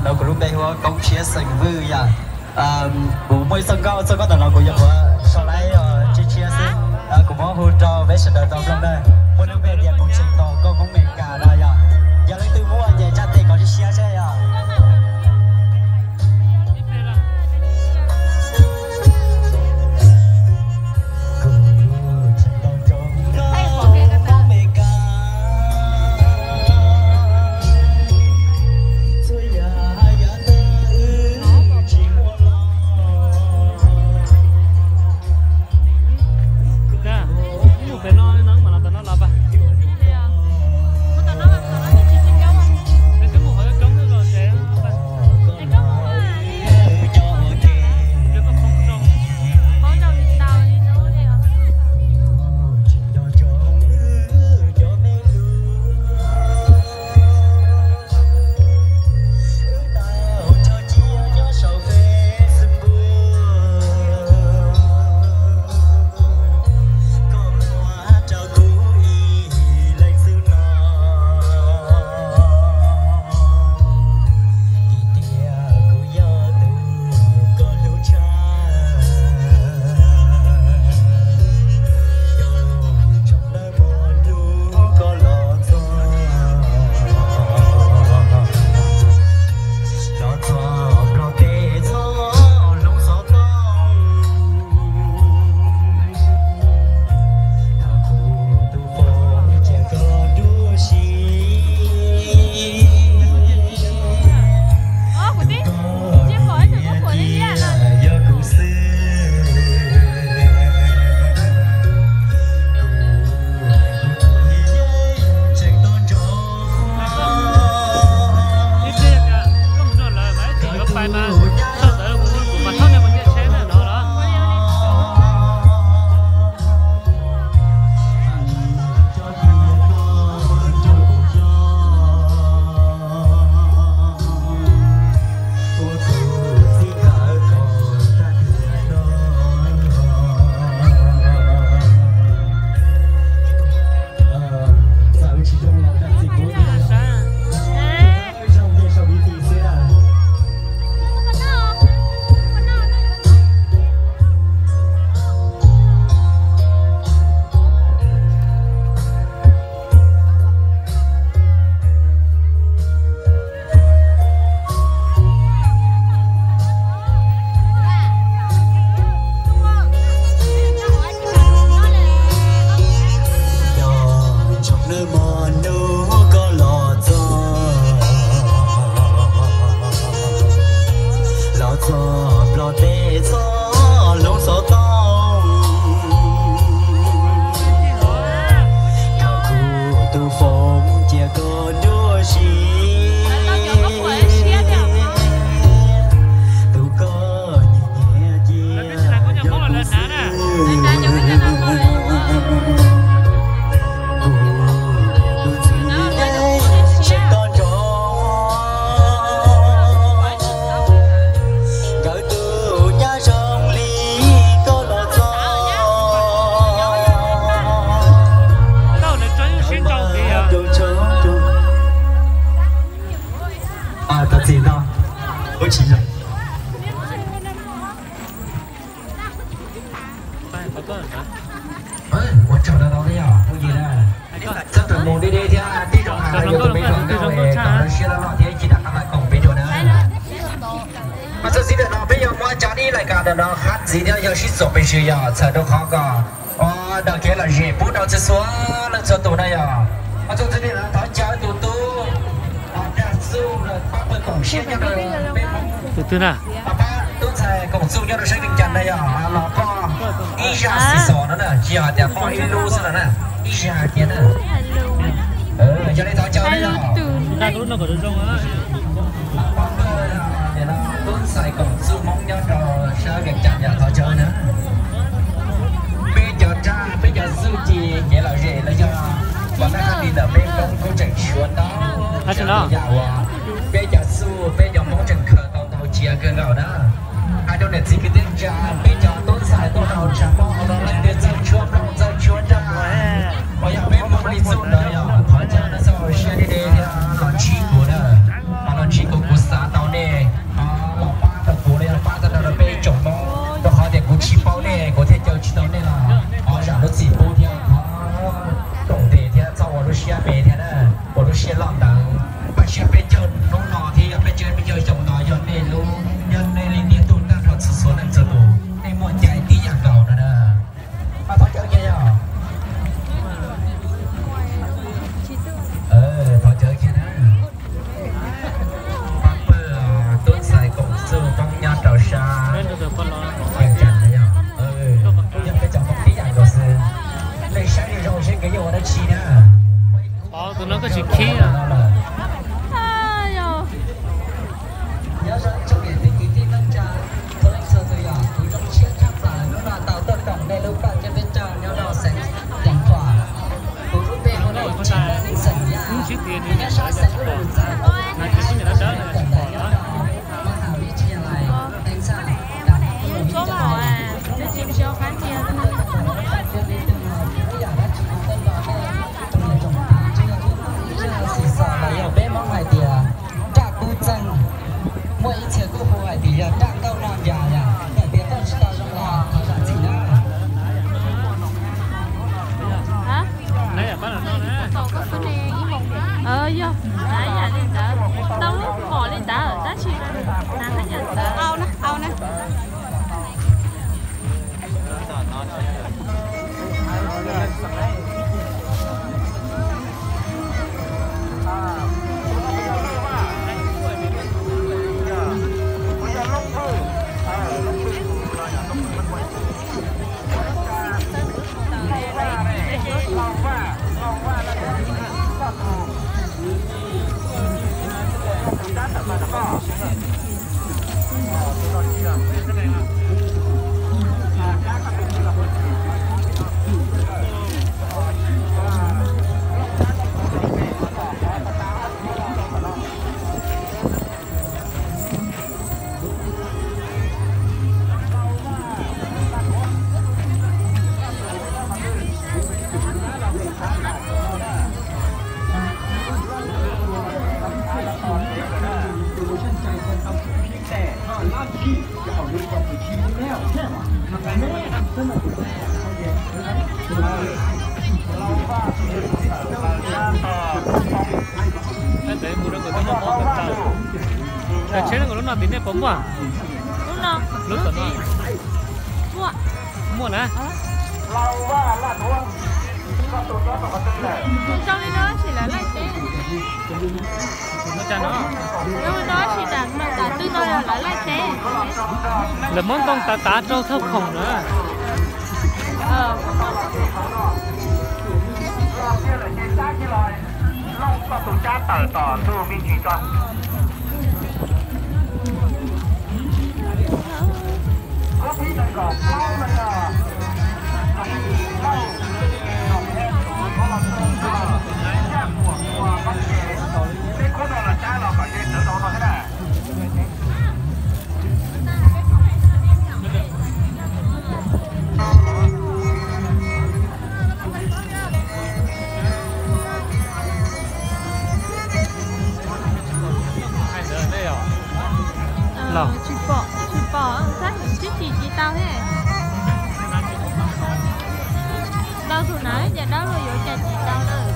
Kuv lub npe hu ua Koob Tshiab xeem Vwj yom. Kuv muaj ib txoj nkauj, txoj nkauj ntawm no kuv yuav muab sau laib tshiab tshiab xwb. Kuv muab hu rau peb sawv daws tau mloog na. Muaj lub npe tias Kuv tseem tos nkauj Hmoob Meskas no yom. Yog leej twg muaj ces tsa tes kom siab siab seb yom. Txim no, kuv tsis ua tsaug no no yog phooj ywg na. Txhob rawm mus deb deb thiab tij zoo hais los yog tus me hluas nkauj kom lub siab loj loj thiab cia li rov qab los koom peb dua na. Mas txog txij ntawm no peb yuav muab cov ib lais kas ntawm no qab ntxiv thiab yog sib txuas pes tsawg yog txhawm rau qhov kom ua dog kev lom zem pub rau txhua txhua leej txhua tus na yog. Mas txog txij ntawm no thov caw tus tub Dag Txuj pab pawg koom siab nyob rau peb Hmoob, pab tub ntxhais Koom Txuj nyob rau sab Vees Cas na yog los poj ib zaj xis xos no na, tsis yog hais tias poj ib lub xwb no na, ib zaj tiag na. Yog li thov caw na yog. Tub ntxhais Koom Txuj Hmoob nyob rau sab Vees Cas yog thov caw na. Peb cov raj, peb cov txuj ci kev lom zem los yog los nag hab li ntawm peb Hmoob kuj tseem tshuav ntau yam uas peb cov txuj peb cov Hmoob tseem khaws tau ntau cia kawg nkaus na. Hais rau niam txiv kwv tij neej tsa, peb cov tub ntxhais tuaj rau tshav pob no leej twg txawj tshuab nplooj txawj tshuab raj uas yog peb Hmoob li txuj ntawd yog thov caw nej txhob ua siab deb deb thiab los ntsib kuv na. Los ntsib kuv, kuv xav tau nej. Tus no koj tsis khib. Nyob zoo ib tsoom niam txiv kwv tij neej tsa, txhua leej txhua tus yog kuv zoo siab tshaj plaws hnub no tau tuaj koom nej lub koj cov peb caug nyob rau xeev Teem Thuam. Kuv lub npe hu ua Tsim Neej Xeem Yaj, nyob sab xeev Lus Txav, kawm ntawv nyob rau Maj Has Vij Tshia Lais, Teem Xaj, Dam Tuj Vij Tshia Lais. Xim xos los yog peb Hmoob hais tias raj kub txeeg, muaj ib txhia kuj hu hais tias yog raj nkauj noj nras yom, txawm tias koj tsis tau zoo los thov zam txim na. Yog, yam li ntawd, tau lub mom li ntawd tab sis haj yam ntawd. Tsheb no lub no tim nej puas muaj? Lub no, lub tom no. Muaj, muaj na. Tus zoo li no tab sis lawv laij teb. Zoo li no tab sis tam twb no yog lawv laij teb. Lawv muab ntoo tav tav rau thawj khoom na. Los tsis pom, tsis pom, tab sis tsis tau thiab. Tau tus nav ces dawb luaj yuav cas tsis tau lawm.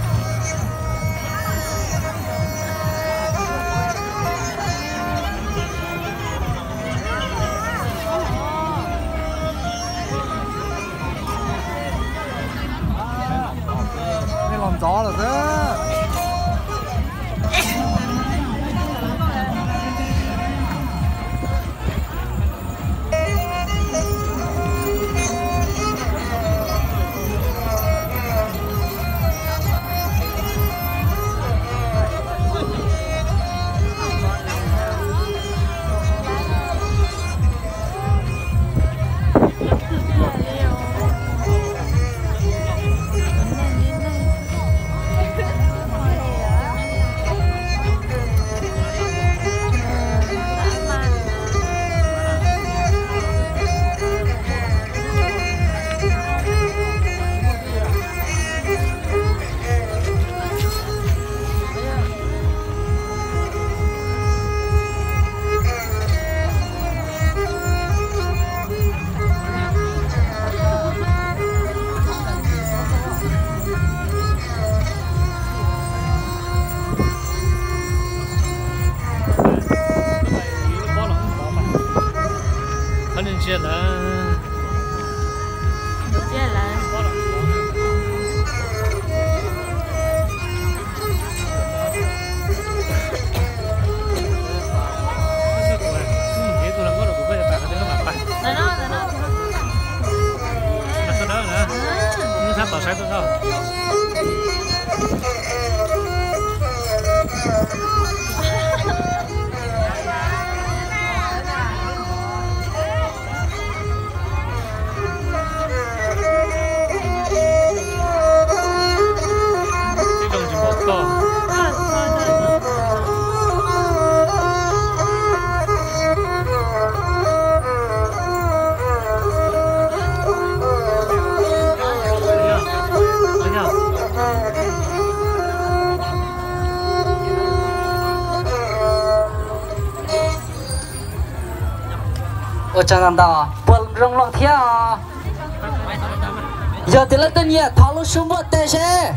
Nej los ntxov lawm xwb. Qhov ntsia lawm. Ntsia lawm. Ntawm no, ntawm no. Sab tom saib tuaj no. Ua tsaug ntau ntau, puas zoo loo thiab os? Yog tias leej twg nyiam thov lub suab npuaj tes seb.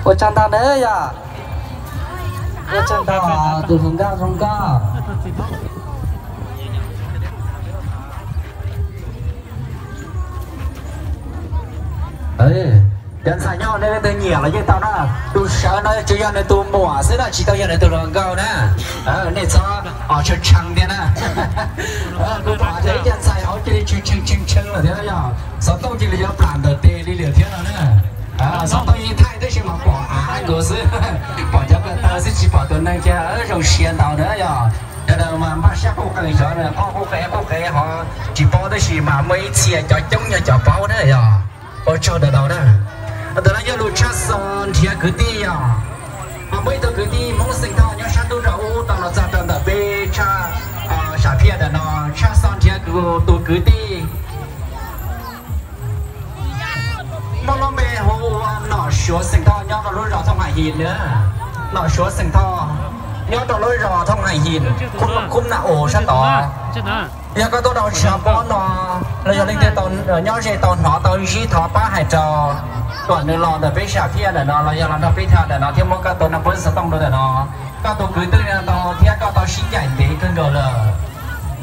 Ua tsaug ntau na yog. Ua tsaug ntau, tus hluas nkauj zoo nkauj. Cov ntxhais nyob nej leej twg nyiam los yeej tau na. Tus sawv no tsuas yog nws tus muam xwb na, tsis tau yog nws tus hluas nkauj na. Nej txhob tshee tshee thiab na. Kuv pom tias ib co ntxhais hauv cia li tshee tshee tshee tshee lawm thiab yog xov tooj cia li yuav plam ntawm tes li lawm thiab no na. Xov tooj yeej thaij tab sis mas pom av nkaus xwb, pom cov ko taw xwb tsis pom tus neeg kiag, zoo siab ntau na yog. Cov no mas npaj siab quj qees, cov no quj qees quj qees ho tsis paub tab sis mas muaj ib txhia cov coob yog cov paub na yog. Ua tsaug ntau ntau na. Ntawm no yog lub tshaj xo nrhiav kwv tij yog. Ho muaj ib tug kwv tij Hmoob xeem Thoj nyob sab ntuj rau ub tau los txog rau ntawm peb tshaj, sam phiaj ntawm no, tshaj xo nrhiav tus kwv tij muaj lub npe hu ua Nom Suav xeem Thoj nyob rau lub zos Thooj Hais His na. Nom Suav xeem Thoj nyob rau lub zos Thooj Hais His, khub Nam Us sab tod. Yog koj tuaj rau tsis paub no los yog leej twg nyob ze tau hnov tau ntsib thov pab hais rau, kom nws los ntawm peb sam phiaj ntawm no los yog los nrog peb tham ntawm no thiab muab koj tus naj npawb xov tooj rau ntawm no. Koj tus kwv tij no tau thiab koj tau sib ncaim ntev kawg nkaus lawm.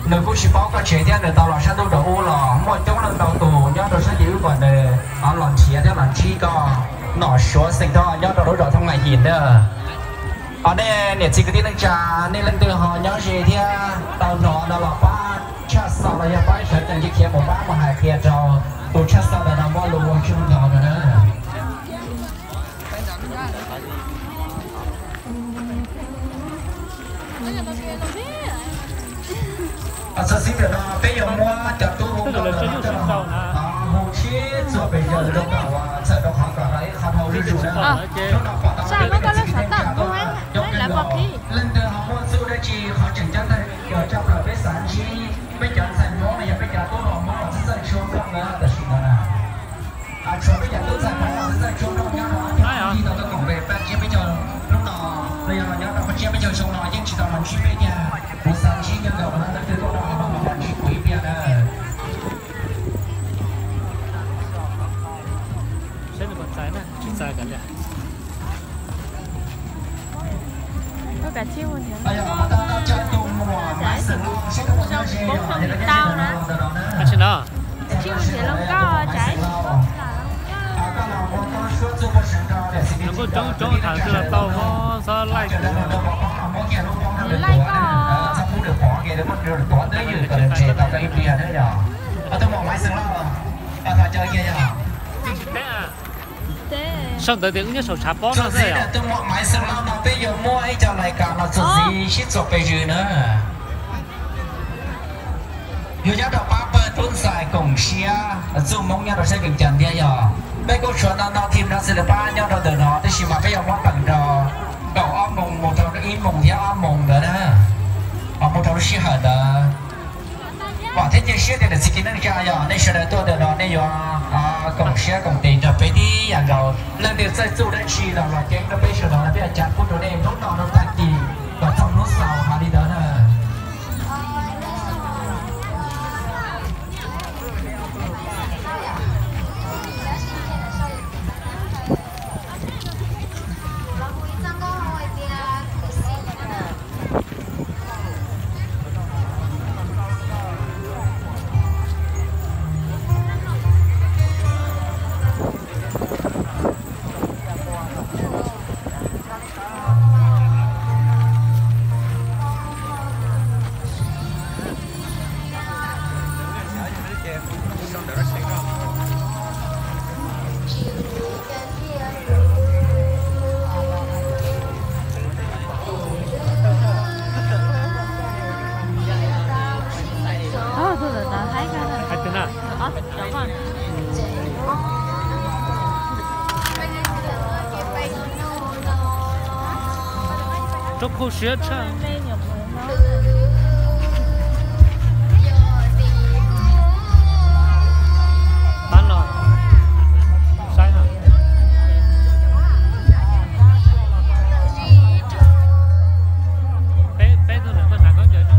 Nws kuj tsis paub koj tsev thiab nws tau los sab ntuj rau ub los muaj coob leej ntau tus nyob rau sab tim wb kom nws los nrhiav thiab los ntsib koj. Nom Suav xeem Thoj nyob rau lub zos Thooj Hais His na. Ho nej niam txiv kwv tij neej tsa, nej leej twg ho nyob ze thiab tau hnov no los pab tshaj xov los yog pab sawv tsees cia khiav mus pab mus hais qhia rau tus tshaj xov ntawm no muaj lus ua tsaug ntau no na. Txog xib ntawm no peb yuav muab cov tub hu nkauj ntawm no coj los hu sib txuas pes zaws rau kom txhawm rau qhov kom ib qho dhau zuj zus na. Hnub no pom tau peb cov txiv neej tsa tuaj coob kawg nkaus, leej twg ho muaj txuj dab tsi qhov tseem ceeb tag yog tshaj plaws peb xav ntsib peb cov ntxhais Hmoob los yog peb cov tub hluas Hmoob los txawj txawj tshuab nkauj na tam sim no na. Tshuav peb cov tub ntxhais Hmoob los txawj txawj tshuab nkauj nyob rau ob cag yij tau tuaj koom peb tsiab peb caug hnub no, los yog nyob rau qhov tsiab peb caug xyoo no yeej tsis tau los ntsib peb tiag. Kuv xav ntsib kawg nkaus na, leej twg tuaj rau hauv no los ntsib kuv ib pliag na. Tab sis no, tsis nrhiav lub nkauj, cas ib, lub nkauj coob coob tham xwb los tau, xob laij kuv. Laij koj. Sau ntawv tias wb nyob saum tshav pob no xwb yom. Tus muam Maiv Xeem Lauj no peb yuav muaj ib co lais kas los txuas ntxiv sib txuas pes zws na. Yuav nyob rau pab pawg tub ntxhais koom siab txuj Hmoob nyob rau sab Vees Cas thiab yog. Peb kuj tshuav ntau ntau team no xwb lawv pab nyob rau ntawm no tab sis mas peb yuav muab teem rau kaum ob moos mus rau ib moos thiab ob moos ntawd na, mus rau lub sij hawm ntawd. Vam thiab cia siab tias niam txiv kwv tij neej tsa yog nej sawv daws tuaj ntawm no nej yuav koom siab koom tes nrog peb tib yam nkaus. Leej twg txawj txuj dab tsi los los ceeb rau peb sawv daws, peb yuav cav pub rau nej hnub no rau tag kis kom txog hnub xaus hais li ntawd na. Rau khau siab tshaj. Pab no saib no. Peb, peb tug ntawm koj hnav khaub ncaws zoo.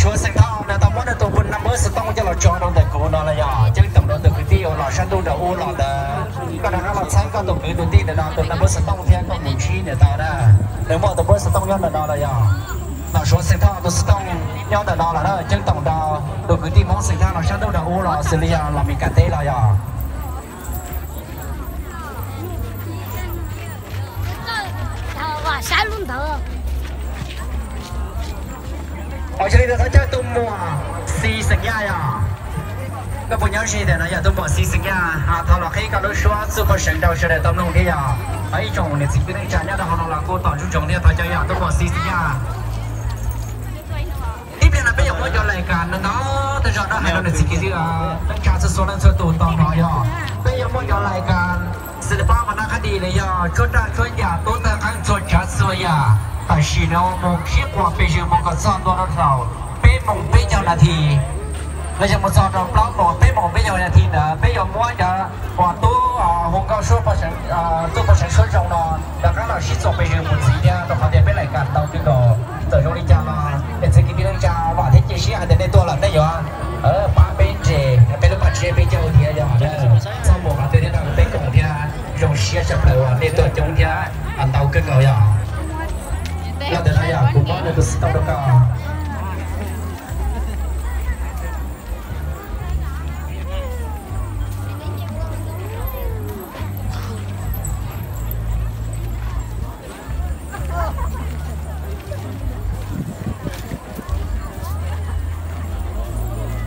Tus xeem Thoj nws tau muab nws tus number xov tooj coj los tso rau ntawm kuv no los yog ceeb toom rau tus kwv tij uas los sab ntuj nraum ub los ntawd. Koj rov qab los txheeb koj tus kwv tus tij ntawm no tus number xov tooj thiab koj mus ntsib nws tau na. Nws muaj tus number xov tooj nyob ntawm no los yog, los suav xeem Thoj tus xov tooj nyob ntawm no los na. Ceeb toom rau tus kwv tij Hmoob xeem Thoj los sab ntuj nraum ub los xws li yog los Mes Kas teb los yog. Os, yog li ntawd thov caw tus muam Xis xeem Yaj yog. Koj puas nyob ze ntawm no yog tus muam Xis xeem Yaj? Thov los qhib koj lub suab txuj pej xeem rau sawv daws tau mloog thiab yog. Ib tsoom niam txiv kwv tij neej tsa nyob rau hauv no los kuj tos ntsoov thiab, thov caw yog tus muam Xis xeem Yaj. Ib pliag no peb yuav muaj cov lais kas ntau ntau tej zaum no hais rau niam txiv kwv tij neej tsa txhua txhua leej txhua tus tau hnov yog peb yuav muaj cov lais kas xws li pab mas nab qab dis los yog tshuab raj tshuab yam tub tawg qeeb txhua tsav txhua yam. Tam sim no mus sib quas pes zwm mus kom txog ntua rau thaum peb moos peb caug nas this, los yog mus txog rau plaub moos peb moos peb caug nas this ntawd peb yuav muab cov uas tub hu nkauj suab, tub pej xeem suab zoo no rov qab los sib txuas pes zwm mus ntxiv thiab, rau qhov tias peb lais kas ntau kawg nkaus. Txawm zoo li cas los niam txiv kwv tij neej tsa vam thiab cia siab hais tias nej tuaj lawm nej yuav pab peb nres peb lub paj tsiab peb caug thiab yog txhob mus qhov twg thiab rau peb koom thiab. Zoo siab tshaj plaws uas nej tuaj coob thiab ntau kawg nkaus yog. Yog ntawm no yog kuv muab nws tus xov tooj rau koj.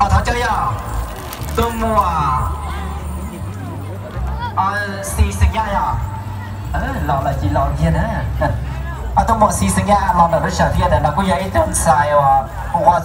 Os, thov caw yog tus muam Xis xeem Yaj yog. Los lawm ces los kiag na. Tus muam Xis xeem Yaj los ntawm lub sam thiaj ntawm no kuj yog ib tug ntxhais uas ua